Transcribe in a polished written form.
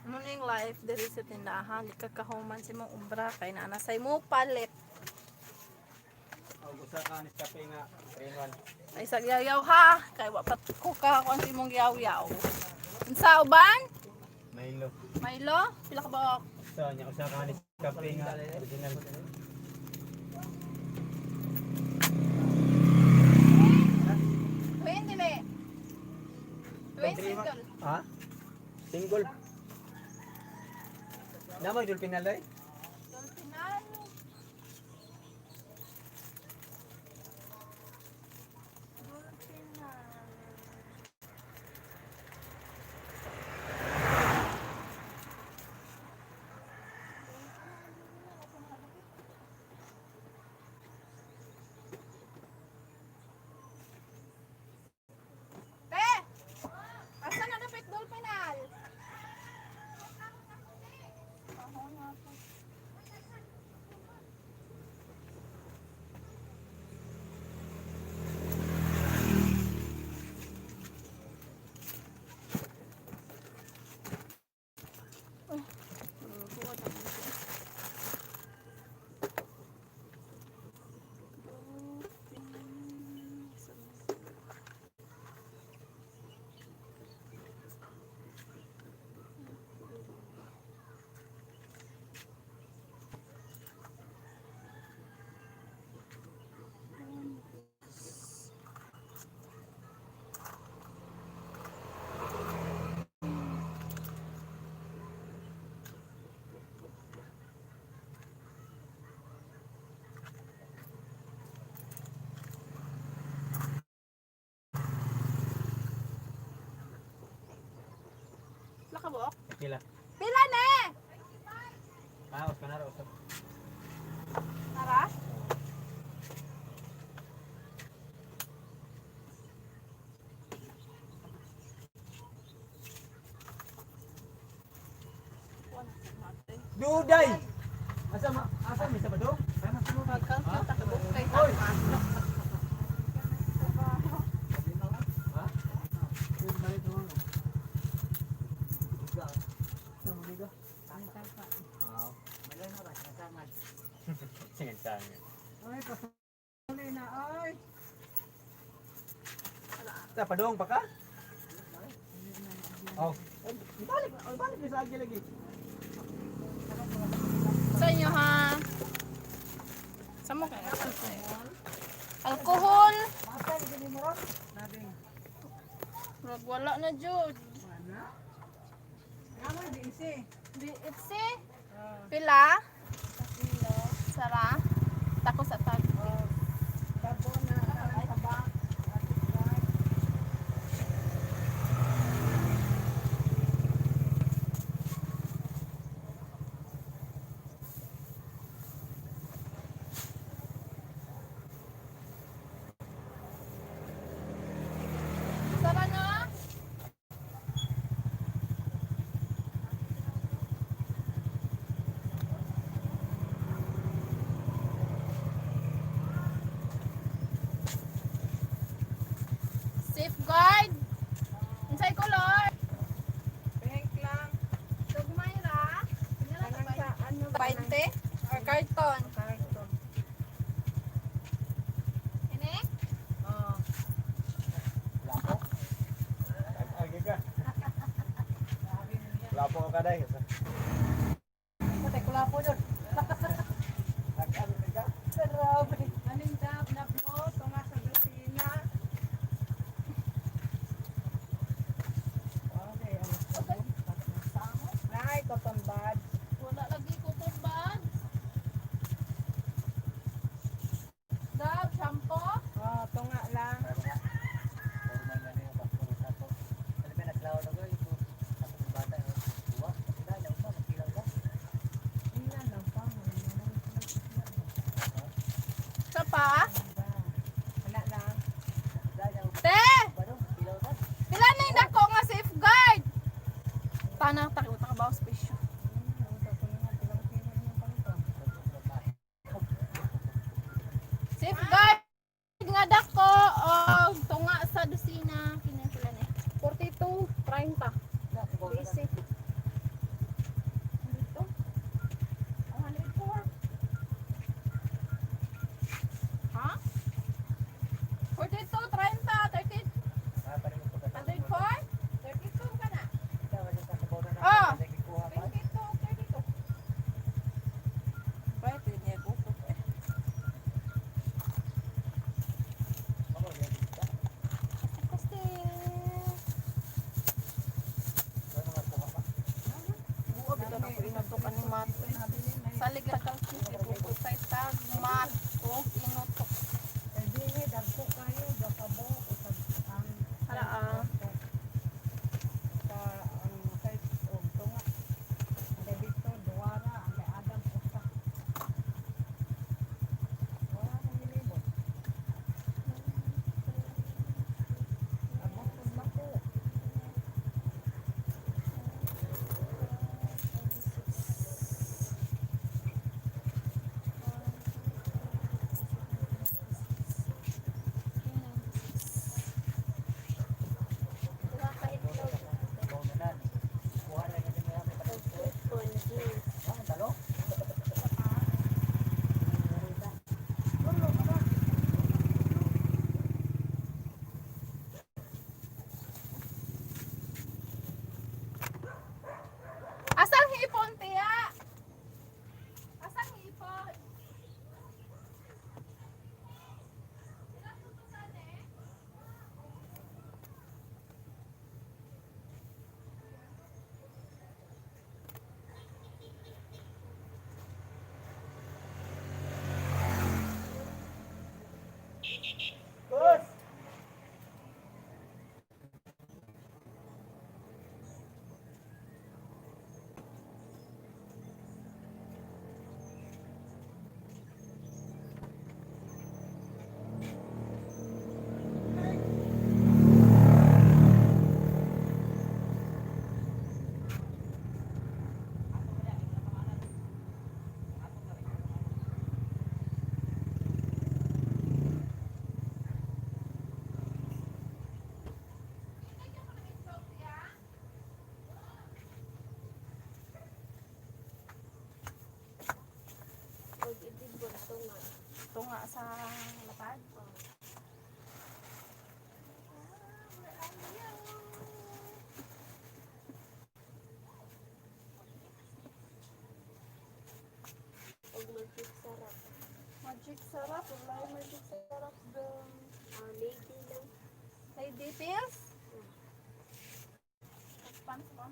Morning life diri sa tindahan, di ka kahuman sa imong umbra kay naa na say mo palit. Og usa ka Nescafe nga 3 in 1. Ay sa yaw ha, kay wa pa ko ka kuan sa imong yaw-yaw. Unsa uban? Milo. Milo? Pila ka ba? So, nya usa ka Nescafe nga original. Twin dili. Twin single. Ha? Single. Namo dolphin na day? Dolphinal. Dolphinal. Te! Asa na dapat dolphinal? Ahon na po. Pila ka buok? Pila. Pila ne! Ah, usa na ra usa. Tara. Duday. Asa ma asa mi sa bado? Oy. Ha? Sige, saan? Ay, pasuli na, ay. Sa padong pa ka? Oh. Balik, balik sa agi lagi. Sa inyo ha. Sa mo kay alcohol. Alcohol. Masa, hindi mo ron? Nabing. Murag wala na jud. Wala. Naman, BC. BFC. Pila? Sara. Tako sa tag. Tabo na, taba. Sara na. Safeguard. Unsay color? Pink lang. Tugmay ra. Kanang sa ano? 20 or carton. Karton. Ini? Oh. Lapo. Agi ka. Lapo ka dai. Patay ko lapo yun. Ag-ag ka. Grabe. Aning dab na blo, tunga sa Lucina. Okay, ano? Nay, cotton bud. Wala lagi cotton bud. Dab, shampoo. Oh, tunga lang. Ingnan lang. Salig lang kalkit, ibukod kay tagmat o inutok. Kay dili dagko kayo baka buhok usab ang Hala ah. Sa ang kay og tunga. Ang kay Victor duwara, ang kay Adam usa. Wala akong gilibot. Abot pud mako. Duha ka itlog. Ikaw na nan. Kuha na nga niya may Og congee. Ah, talo. Asang hipon, tiya? Asang hipon? Kus! Og ibibon tunga. Tunga sa lapad. Oh. Og magic sarap. Magic sarap. Wala yung magic sarap doon. Ah, lady lang. Lady pills? Pants mo?